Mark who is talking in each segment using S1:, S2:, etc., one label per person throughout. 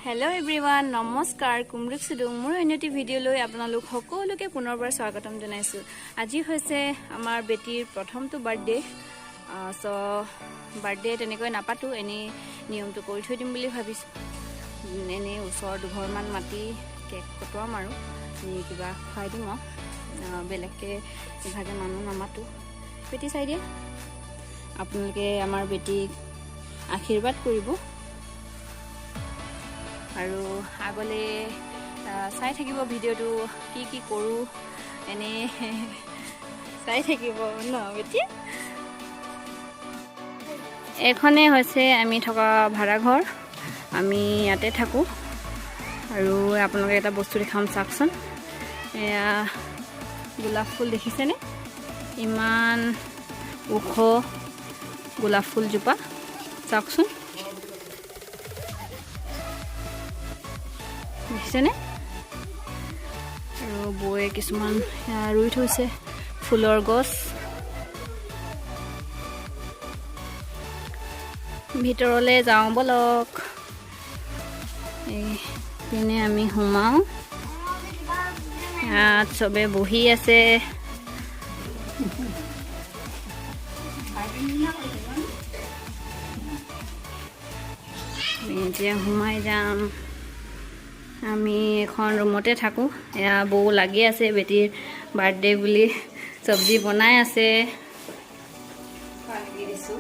S1: Hello' everyone, নমস্কাৰ। কুমৰুক চুডুং মোৰ অন্য এটি ভিডিঅ'লৈ আপোনালোক সকলোকে পুনৰবাৰ স্বাগতম জনাইছোঁ। আজি হৈছে আমাৰ বেটীৰ প্ৰথমটো বাৰ্থডে। চ' বাৰ্থডে তেনেকৈ নাপাতোঁ, এনেই নিয়মটো কৰি থৈ দিম বুলি ভাবিছোঁ। এনেই ওচৰৰ দুঘৰমান মাতি কেক কটোৱাম আৰু এনেই কিবা খুৱাই দিম আৰু বেলেগকৈ ইভাগে মানুহ নামাতোঁ। বেটী চাই দিয়ে, আপোনালোকে আমাৰ বেটীক আশীৰ্বাদ কৰিব আৰু আগলৈ চাই থাকিব ভিডিঅ'টো, কি কি কৰোঁ এনেই চাই থাকিব ন বেটি। এইখনেই হৈছে আমি থকা ভাড়াঘৰ, আমি ইয়াতে থাকোঁ। আৰু আপোনালোকে এটা বস্তু দেখাম, চাওকচোন। এয়া গোলাপ ফুল দেখিছেনে? ইমান ওখ গোলাপ ফুলজোপা, চাওকচোন, দেখিছেনে? আৰু বৌয়ে কিছুমান ৰুই থৈছে ফুলৰ গছ। ভিতৰলৈ যাওঁ ব'লক। এইপিনে আমি সোমাওঁ। ইয়াত চবে বহি আছে। আমি এতিয়া সোমাই যাম। আমি এখন ৰুমতে থাকোঁ। এয়া বৌ লাগি আছে, বেটীৰ বাৰ্থডে বুলি চব্জি বনাই আছে।
S2: দিছোঁ।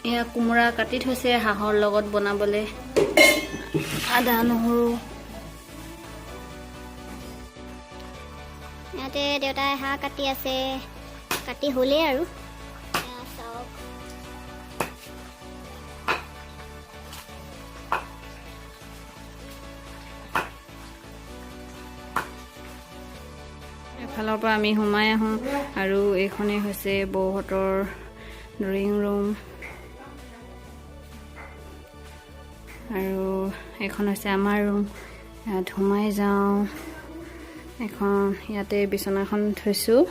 S1: এয়া কোমোৰা কাটি থৈছে হাঁহৰ লগত বনাবলৈ, আদা নহৰু।
S3: ইয়াতে দেউতাই হাঁহ কাটি আছে, কাটি হ'লেই আৰু। এয়া চাওক।
S1: এফালৰ পৰা আমি সোমাই আহোঁ আৰু এইখনেই হৈছে বৌহঁতৰ ড্ৰয়িং ৰুম আৰু এইখন হৈছে আমাৰ ৰুম। ইয়াত সোমাই যাওঁ। এখন ইয়াতে বিচনাখন থৈছোঁ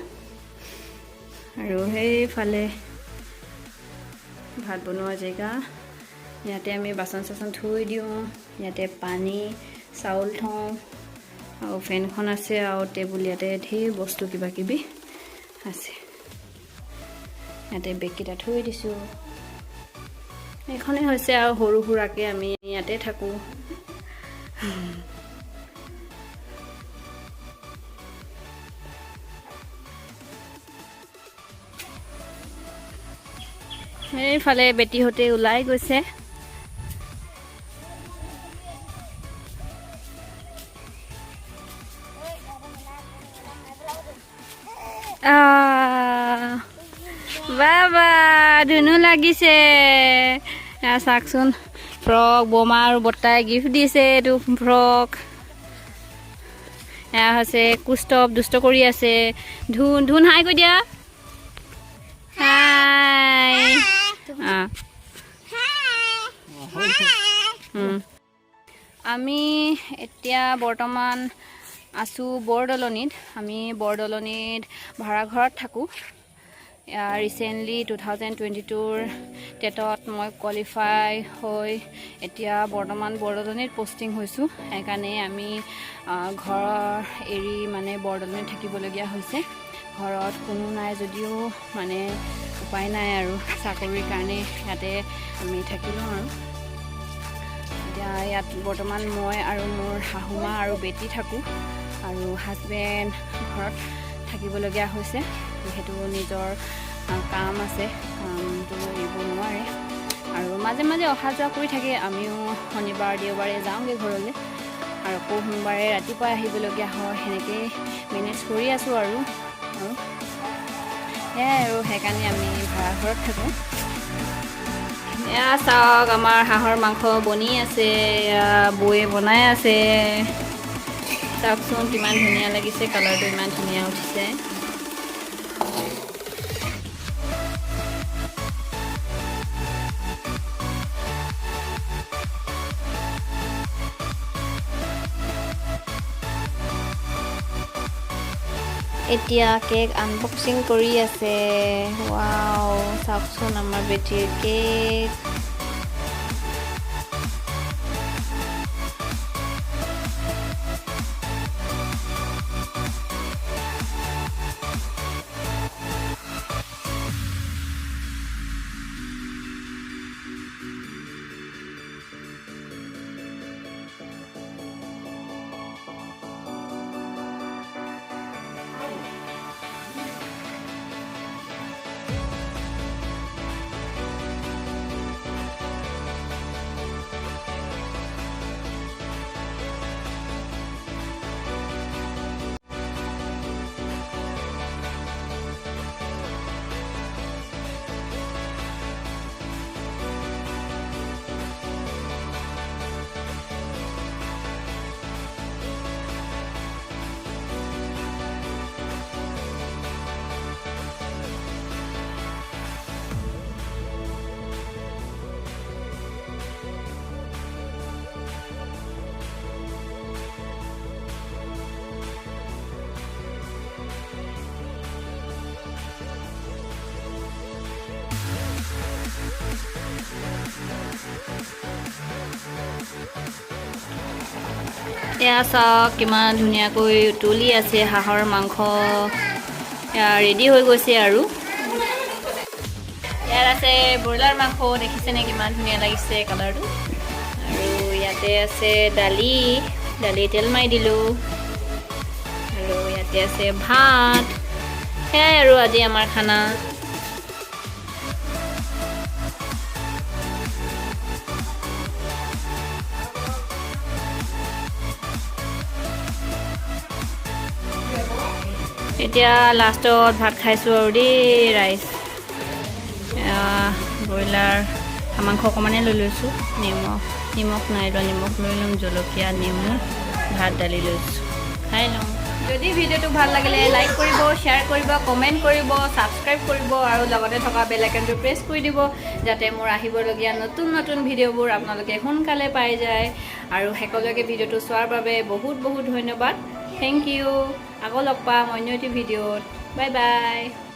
S1: আৰু সেইফালে ভাত বনোৱা জেগা। ইয়াতে আমি বাচন চাচন থৈ দিওঁ। ইয়াতে পানী চাউল থওঁ আৰু ফেনখন আছে আৰু টেবুল। ইয়াতে ঢেৰ বস্তু কিবা কিবি আছে। ইয়াতে বেগকেইটা থৈ দিছোঁ। এইখনেই হৈছে আৰু সৰু সুৰাকৈ আমি ইয়াতে থাকোঁ। এইফালে বেটীহঁতে ওলাই গৈছে। আহ, বাবা ধুনু লাগিছে। এয়া চাওকচোন, ফ্ৰক বমা আৰু বৰ্তাই গিফ্ট দিছে এইটো ফ্ৰক। এয়া হৈছে কুস্তৱ, দুষ্ট কৰি আছে। ধুন ধুন, হাই কৈ দিয়া, হাই। অঁ। আমি এতিয়া বৰ্তমান আছোঁ বৰদলনিত। আমি বৰদলনিত ভাড়াঘৰত থাকোঁ। ৰিচেণ্টলি 2022ৰ টেটত মই কোৱালিফাই হৈ এতিয়া বৰ্তমান বৰদলনিত পষ্টিং হৈছোঁ। সেইকাৰণে আমি ঘৰ এৰি মানে বৰদলনিত থাকিবলগীয়া হৈছে। ঘৰত কোনো নাই যদিও মানে উপায় নাই আৰু চাকৰিৰ কাৰণে ইয়াতে আমি থাকিলোঁ। আৰু এতিয়া ইয়াত বৰ্তমান মই আৰু মোৰ শাহুমা আৰু বেটী থাকোঁ আৰু হাজবেণ্ড ঘৰত থাকিবলগীয়া হৈছে, যিহেতু নিজৰ কাম আছে, কামটো এৰিব নোৱাৰে আৰু মাজে মাজে অহা যোৱা কৰি থাকে। আমিও শনিবাৰ দেওবাৰে যাওঁগৈ ঘৰলৈ আৰু আকৌ সোমবাৰে ৰাতিপুৱাই আহিবলগীয়া হয়। সেনেকেই মেনেজ কৰি আছোঁ আৰু আৰু সেয়াই আৰু সেইকাৰণে আমি ভাড়াঘৰত থাকোঁ। এয়া চাওক, আমাৰ হাঁহৰ মাংস বনি আছে। এয়া বৌয়ে বনাই আছে। চাওকচোন কিমান ধুনীয়া লাগিছে, কালাৰটো ইমান ধুনীয়া উঠিছে। এতিয়া কেক আনবক্সিং কৰি আছে। ৱাও, চাওকচোন আমাৰ বেটীৰ কেক। এয়া চাওক, কিমান ধুনীয়াকৈ উতলি আছে হাঁহৰ মাংস। এয়া ৰেডি হৈ গৈছে। আৰু ইয়াত আছে ব্ৰইলাৰ মাংস। দেখিছেনে কিমান ধুনীয়া লাগিছে কালাৰটো? আৰু ইয়াতে আছে দালি। দালি তেল মাৰি দিলোঁ। আৰু ইয়াতে আছে ভাত। সেয়াই আৰু আজি আমাৰ খানা। এতিয়া লাষ্টত ভাত খাইছোঁ আৰু দেই ৰাইজ। ব্ৰইলাৰ মাংস অকণমানে লৈ লৈছোঁ। নিমখ, নিমখ নাই লোৱা, নিমখ লৈ ল'ম। জলকীয়া, নেমু, ভাত, দালি লৈছোঁ, খাই লওঁ। যদি ভিডিঅ'টো ভাল লাগিলে লাইক কৰিব, শ্বেয়াৰ কৰিব, কমেণ্ট কৰিব, ছাবস্ক্ৰাইব কৰিব আৰু লগতে থকা বেল আইকনটো প্ৰেছ কৰি দিব, যাতে মোৰ আহিবলগীয়া নতুন নতুন ভিডিঅ'বোৰ আপোনালোকে সোনকালে পাই যায়। আৰু শেষলৈকে ভিডিঅ'টো চোৱাৰ বাবে বহুত বহুত ধন্যবাদ। Thank U. আকৌ লগ পাম অন্য এটি ভিডিঅ'ত। Bye bye.